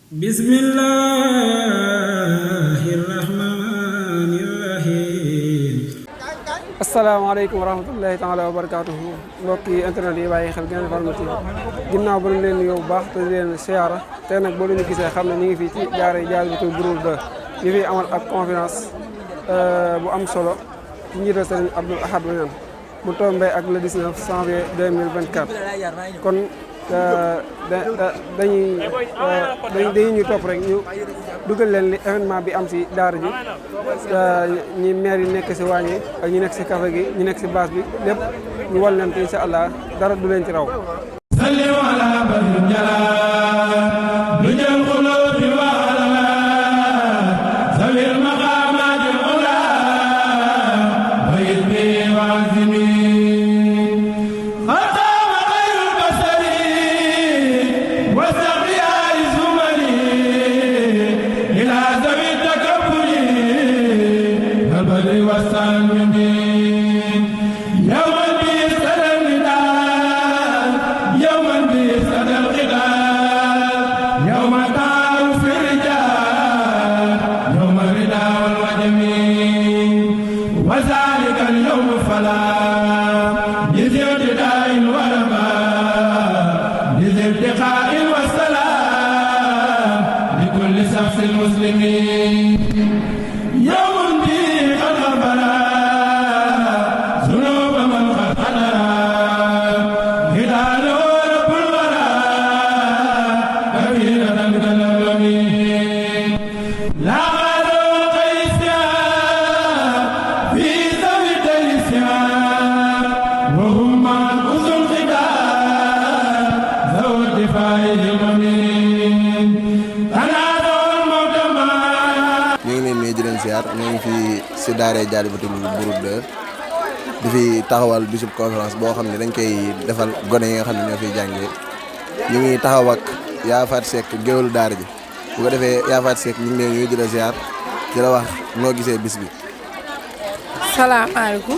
Bismillahirrahmanirrahim. asalaamaaleykum wa rahmatullahi taala wa barakaatuhu mbokki internet yi bàyyi xel Gaïndé Fatma TV ginnaaw ba ñu leen nuyoo bu baax te di leen siyaara te nag boo leen gisee xam ne ñu ngi fii ci Dialibatoul Burour 2 ñu fi amal ak conférence bu am solo ci njiital Serigne Abdoul Ahad Niane mu tombé ak le 19 janvier 2024 kon dañuy ñu topp rek ñu dugal leen li événement bi am si daara ji ñi maire yi nekk si waañ yi ak ñi nekk si café gi ñi nekk si base bi lépp ñu wal leen te incha allah dara du leen ci raw. si daara Dialibatoul Burour 2 di fi taxawal bisub conférence boo xam ne dañ koy defal gone yi nga xam ne ñoo fiy jàngee ñu ngi taxaw ak Yaa Faat Seck géwélu daara ji bu ko defee Yaa Faat Seck ñu ngi leen ñuy di la ziar di la wax noo gisee bis bi. salaamaaleykum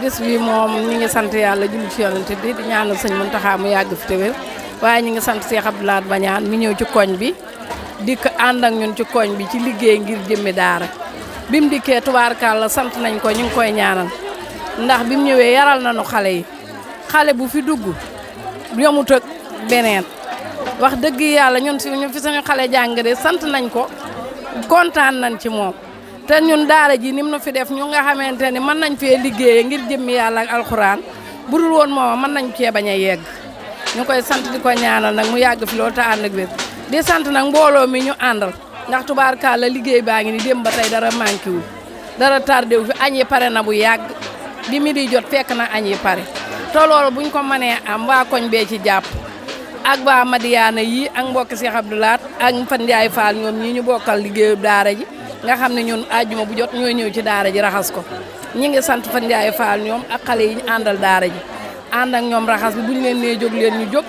bis bi moom ñu ngi sant yàlla julli ci yonent bi di ñaanal sëñ Muntaxa mu yàgg fi te wér waaye ñu ngi sant Cheikh Abdoul Ahad Niane mi ñëw ci koñ bi dikk ànd ak ñun ci koñ bi ci liggéey ngir jëmmi daara. bim dikkee tubaarkàlla sant nañ ko ñu ngi koy ñaanal ndax bim ñëwee yaral nañu xale yi xale bu fi dugg yomut ak beneen wax dëgg yàlla ñun fi suñu xale jàng de sant nañ ko kontaan nañ ci moom te ñun daara ji nim nu fi def ñu nga xamante ni mën nañ fee liggéeyee ngir jëmmi yàlla ak alxuraan bu dul woon moom mën nañ cee bañ a yegg ñu koy sant di ko ñaanal nag mu yàgg fi loolu te ànd ak wér di sant nag mbooloo mi ñu àndal ndax tubaarkàlla liggéey baa ngi ni dem ba tey dara manqué wul dara tardé wu fi añ yi pare na bu yàgg bi mi di jot fekk na añ yi pare te loolu buñ ko mënee am waa koñ bee ci jàpp ak waa Madiyaana yi ak mbokki Cheikh Abdoul Ahad ak Fan Ndiaye Fall ñoom ñii ñu bokkal liggéeyu daara ji nga xam ne ñun àjjuma bu jot ñooy ñëw ci daara ji raxas ko ñi ngi sant Fan Ndiaye Fall ñoom ak xale yi ñu àndal daara ji ànd ak ñoom raxas bi buñ leen nee jóg leen ñu jóg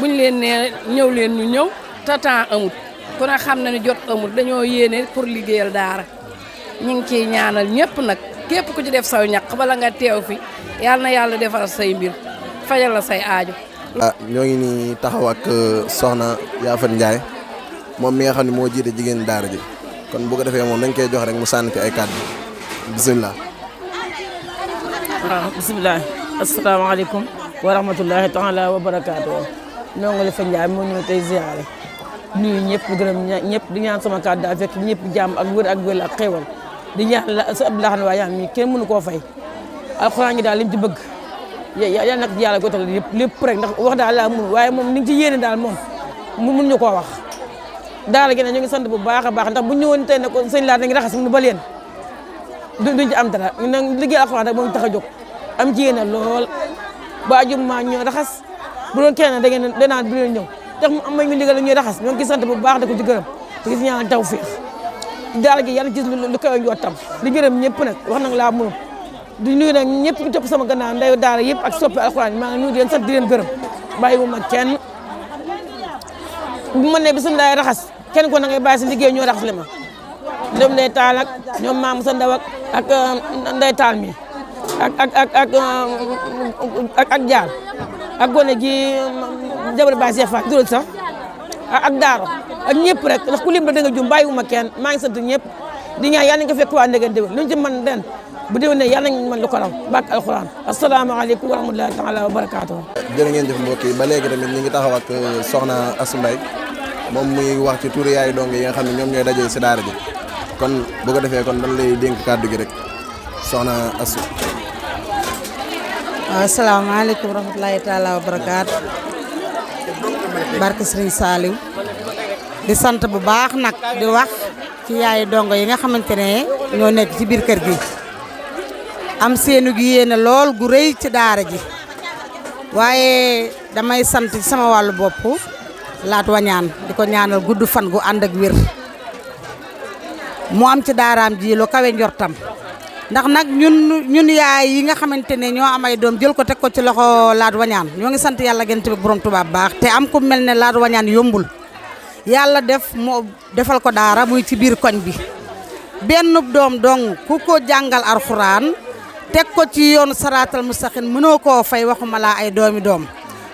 buñ leen nee ñëw leen ñu ñëw te temps amut ku ne xam na ni jot amul dañoo yéene pour liggéeyal daara ñu ngi ciy ñaanal ñëpp nag képp ku ci def saw ñaq bala nga teew fi yàlla na yàlla defal say mbir fajal la say aajo. ñoo ngi nii taxaw ak soxna Yaa Faat Ndiaye moom mi nga xam ne moo jiite jigéen daara ji kon bu ko defee moom dañ koy jox rek mu sànni ci ay kàddu bisimilah. waaw bisimilah asalaamaaleykum wa rahmatullahi taala wa barakaatu ñoo ngi la fa Ndiaye moo ñëw tey ziare. nuyu ñëpp gërëm ñëpp di ñaan sama kàddu daal fekk ñëpp jàmm ak wér ak xéewal di ñaan la sa Abdoul Ahad Niane mi kenn mënu koo fay alxuraan gi daal lim ci bëgg yàlla nag yàlla gotal lépp rek ndax wax daal laa mun waaye moom ni nga ci yéene daal moom mun ñu koo wax daara gi nag ñu ngi sant bu baax a baax ndax bu ñëwoon tey ne ko sëñ laa dañuy raxas mu ba leen duñ ci am dara ñu nag liggéey alxuraan rek moom tax a jóg am ci yéene lool ba juma ñoo raxas bu doon kenn da ngeen danaan bu leen ñëw tax mu am ñu ndigal ñuy raxas ñoo ngi sant bu baax da ko ci gërëm te gis ñaan tawfeex daara gi yàlla gis lu koy njottam di gërëm ñëpp nag wax nag laa mënu di nuyu nag ñëpp ñu topp sama gannaaw ndeyu daara yëpp ak soppi alxuraan maa ngi nuyu di leen sant di leen gërëm bàyyi wu ma kenn bu ma nee bisimilah raxas kenn ko na ngay bàyyi si liggéey ñoo raxas le ma ñoom Ndeye Tall ak ñoom Maam sa Ndaw ak Ndeye Tall mi ak Jaar ak gone gi jabar Baye Cheikh Fall dural sax ak daaro ak ñëpp rek ndax ku lim da nga jum bàyyiwuma kenn maa ngi sant ñëpp di ñaan yàlla nañ ko fekk waa ndegen déwén luñ ci mën ren bu déwénee yàlla nañ mën lu ko raw bàkk alxuraan asalaamaaleykum wa rahmatulahi taala wa barakaatu. jërë ngeen jëf mbokk yi ba léegi tamit ñu ngi taxaw ak soxna Astou Mbaye moom muy wax ci turu yaay dong yi nga xam ne ñoom ñooy dajee si daara ji kon bu ko defee kon dañ lay dénk kàddu gi rek soxna Astou. waaw asalaamaaleykum wa rahmatulahi taala wa barakaatu barke Serigne Saliou di sant bu baax nag di wax ci yaay dongo yi nga xamante ne ñoo nekk ci biir kër gi am seenu gi yéene lool gu rëy ci daara ji waaye damay sant ci sama wàllu bopp Laat Wañaan di ko ñaanal gudd fan gu ànd ak wér mu am ci daaraam ji lu kawe njortam ndax nag ñun yaay yi nga xamante ne ñoo am ay doom jël ko teg ko ci loxo Laat Wañaan ñoo ngi sant yàlla gën tamit borom Tuubaa baax te am ku mel ne Laat Wañaan yombul yàlla def moo defal ko daara muy ci biir koñ bi benn doom dong ku ko jàngal alxuraan teg ko ci yoonu saraatal mustaqim mënoo koo fay waxuma laa ay doomi doom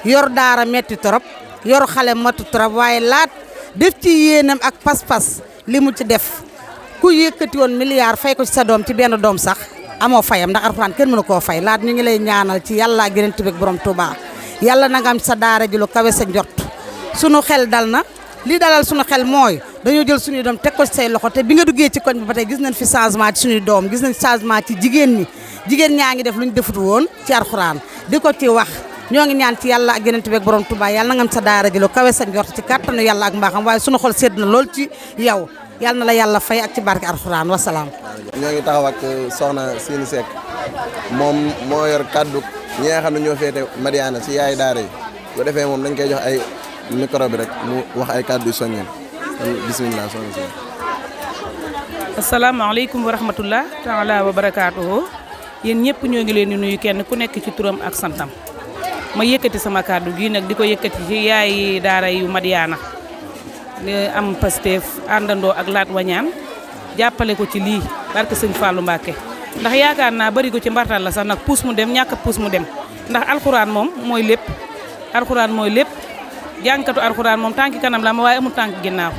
yor daara metti torop yor xale matu torop waaye Laat def ci yéenam ak pas-pas li mu ci def ku yëkkati woon milliard fay ko ci sa doom ci benn doom sax amoo fayam ndax alxuraan kenn mënu koo fay Laat ñu ngi lay ñaanal ci yàlla gëneen tibek borom Tuubaa yàlla na nga am sa daara ji lu kawe sa njort sunu xel dal na lii dalal sunu xel mooy dañoo jël suñuy doom teg ko ci say loxo te bi nga duggee ci koñ bi ba tey gis nañ fi changement ci suñuy doom gis nañ changement ci jigéen ñi jigéen ñaa ngi def lu ñu defut woon ci alxuraan di ko ci wax ñoo ngi ñaan ci yàlla ak gëneen tibek borom Tuubaa yàlla na nga am sa daara ji lu kawe sa njort ci kàttanu yàlla ak mbaaxam waaye sunu xol sedd na lool ci yow yàlla na la yàlla fay ak ci barke alxuraan wasalaam. ñoo ngi taxaw ak soxna Sini Seck moom moo yor kaddu ñi nga xam ne ñoo féete Madiyana si yaay daara yi bu defee moom dañ koy jox ay micro bi rek mu wax ay kaddu yu soññeen bisimilah soxna si. asalaamaaleykum wa rahmatullah taala wa barakaatuhu yéen ñëpp ñoo ngi leen di nuyu kenn ku nekk ci turam ak santam ma yëkkati sama kaddu gii nag di ko yëkkati ci yaay daara yu Madiyana am Pastef àndandoo ak Laat Wañaan jàppale ko ci lii barke sëñ Fallou Mbacke ndax yaakaar naa bari ko ci mbartal la sax nag puus mu dem ñàkk puus mu dem ndax alxuraan moom mooy lépp alxuraan mooy lépp jànkatu alxuraan moom tànki kanam la ma waaye amul tànk ginnaaw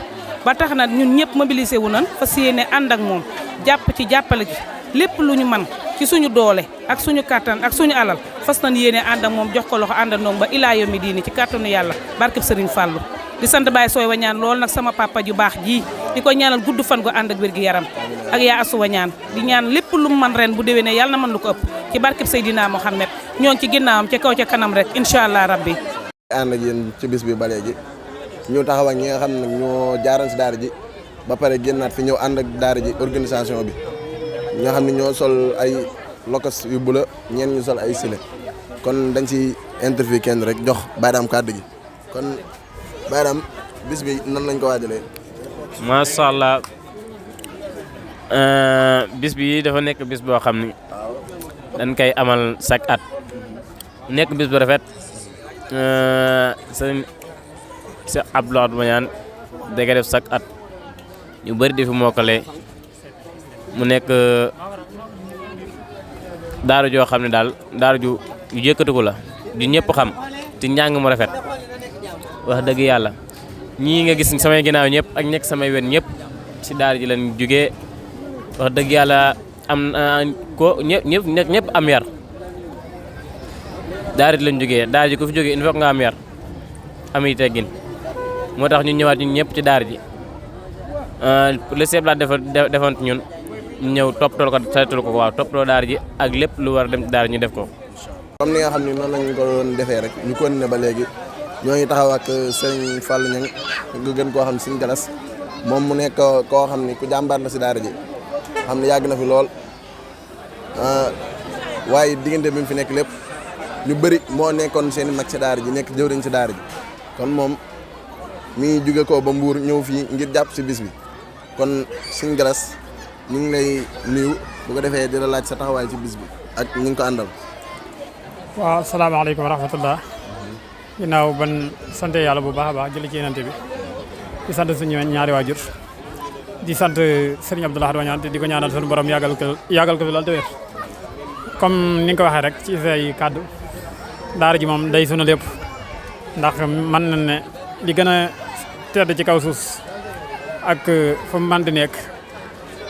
ba tax na ñun ñëpp mobilisé wu nan fas yéene ànd ak moom jàpp ci jàppale ci lépp lu ñu man ci suñu doole ak suñu kattan ak suñu alal fas nañ yéene ànd ak moom jox ko loxo àndandoo ba ilaa yomi diini ci kattanu yàlla barkeb Sëriñ Fallou di sant Baye Sooy Wañaan lool nag sama papa ju baax ji di ko ñaanal gudd fan gu ànd ak wér gi yaram ak yaa Asu Wañaan di ñaan lépp lu mu man ren bu déwénee yàlla na mën lu ko ëpp ci barkeb Seydina Mohamed ñoo ngi ci ginnaawam ca kaw ca kanam rek incha allah rabbi ànd ak yéen ci bis bi ba léegi ñu taxaw ak ñi nga xam ne ñoo jaaroon si daara ji ba pare génnaat fi ñëw ànd ak daara ji organisation bi ñoo xam ne ñoo sol ay lokos yu bula ñeen ñu sol ay sile kon dañ ci interview kenn rek jox baadaam kàddu gi kon baadaam bis bi nan lañ ko waajalee. macha allah bis bi dafa nekk bis boo xam ni dañ koy amal chaque at nekk bis bu rafet sëñ Cheikh Abdoulaye Wañaan da nga def chaque at ñu bëri di fi mokkale mu nekk daara joo xam ne daal daara ju yëkkatiku la du ñëpp xam ci njàng mu rafet wax dëgg yàlla ñii nga gis samay ginnaaw ñëpp ak nekk samay wen ñëpp ci daara ji lañ jógee wax dëgg yàlla am ko ñëpp am yar daara ji lañ jógee daara ji ku fi jógee il faut nga am yar am yi teggin moo tax ñu ñëwaat ñun ñëpp ci daara ji le chef la defoon ñun ñu ñëw toppatoo ko saytul ko waaw toppatoo daara ji ak lépp lu war a dem ci daara ñu def ko. comme ni nga xam ne noonu lañ ko doon defee rek ñu continué ba léegi ñoo ngi taxaw ak sëñ Fallou Niang nga gën koo xam ne Sëñ Galas moom mu nekk koo xam ne ku jàmbaar la si daara ji xam ne yàgg na fi lool waaye diggante bi mu fi nekk lépp ñu bëri moo nekkoon seen i mag si daara ji nekk jëwriñ si daara ji kon moom mi ngi jóge ko ba Mbuur ñëw fii ngir jàpp si bis bi kon Sëñ Galas ñu ngi lay nuyu bu ko defee di la laaj sa taxawaay ci bis bi ak ñu ngi ko àndal. waaw salaamaaleykum wa rahmatullah ginnaaw ban sant yàlla bu baax a baax jëli ci yenante bi di sant suñu ñaari waajur di sant Serigne Abdou Lahad Wañaan di ko ñaanal suñu borom yàggal ko fi lool te wér comme ni nga ko waxee rek ci say kàddu daara ji moom day sunu lépp ndax mën na ne li gën a tedd ci kaw suuf ak fu mu mën di nekk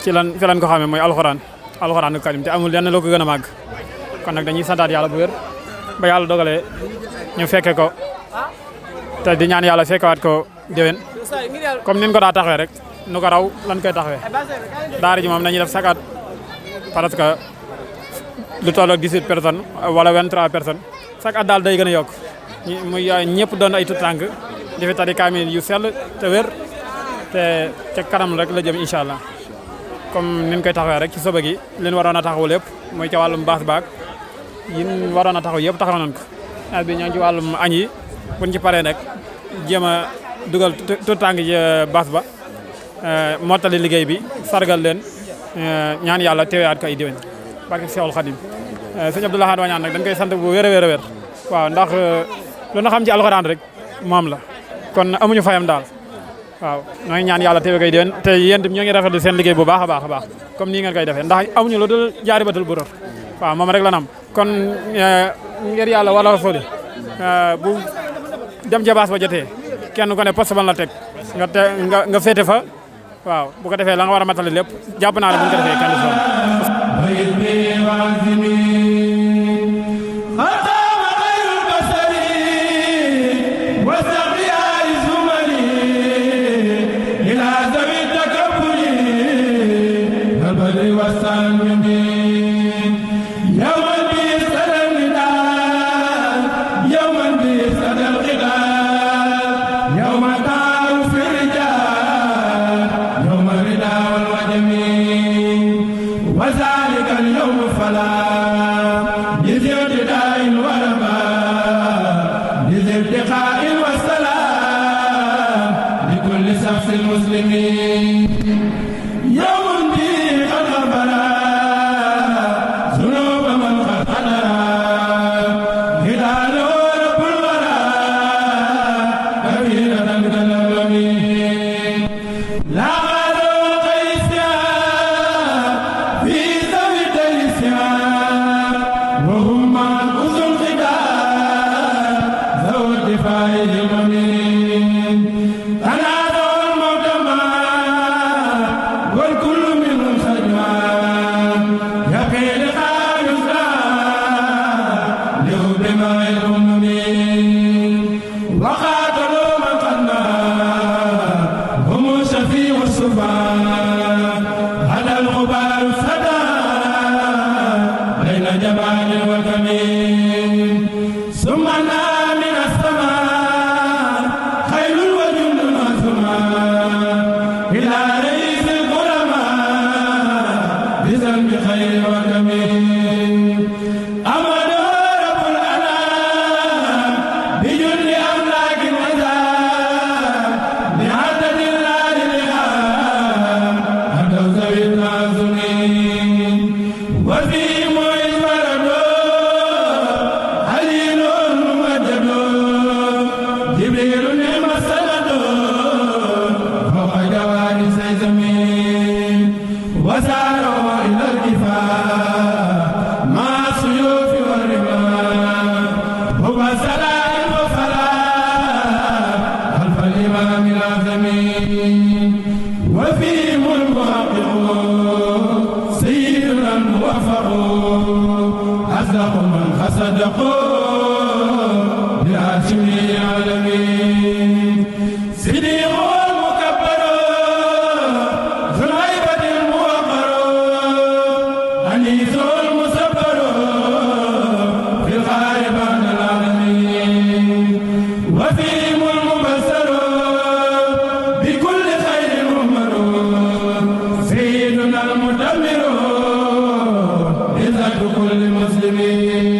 fi lan ko xamee mooy alxuraanu karim te amul lenn loo ko gën a màgg kon nag dañuy santaat yàlla bu wér ba yàlla dogalee ñu fekke ko te di ñaan yàlla fekkewaat ko déwén comme nin ko daa taxawee rek nu ko raw lan koy taxawee daara ji moom dañuy def chaque at parce que lu toll ak 18 personnes wala 23 personnes chaque at daal day gën a yokk muy ñëpp doon ay tutànk di fi tari kaamil yu sell te wér te ca kanam rek la jëm incha allah comme nin koy taxawee rek ci soba gi leen waroon a taxawu lépp muy ca wàllum baas baag yin waroon a taxaw yëpp taxaw nañ ko at bi ñoo ngi ci wàllum añ yi buñ ci paree nag jéem a dugal tutànk ci baas ba mottali liggéey bi sargal leen ñaan yàlla teewaat ko ay déwén barke Seexul Xadim sëñ Abdou Lahad Wañaan nag dañ koy sant bu wér a wér waaw ndax lu na xam ci alxuraan rek moom la kon amuñu fayam daal waaw ñoo ngi ñaan yàlla teewe koy déwén te yéen ñoo ngi rafetlu seen liggéey bu baax a baax comme nii ngeen koy defee ndax amuñu lu dul jaari batul bu waaw moom rek la nam kon ngir yàlla wala soli bu dem ca baas ba jotee kenn ku ne poste ban la teg nga féete fa waaw bu ko defee la nga war a matale lépp jàpp naa ne bu ñu ko defee kenn du سيدنا المدمر عزة كل مسلم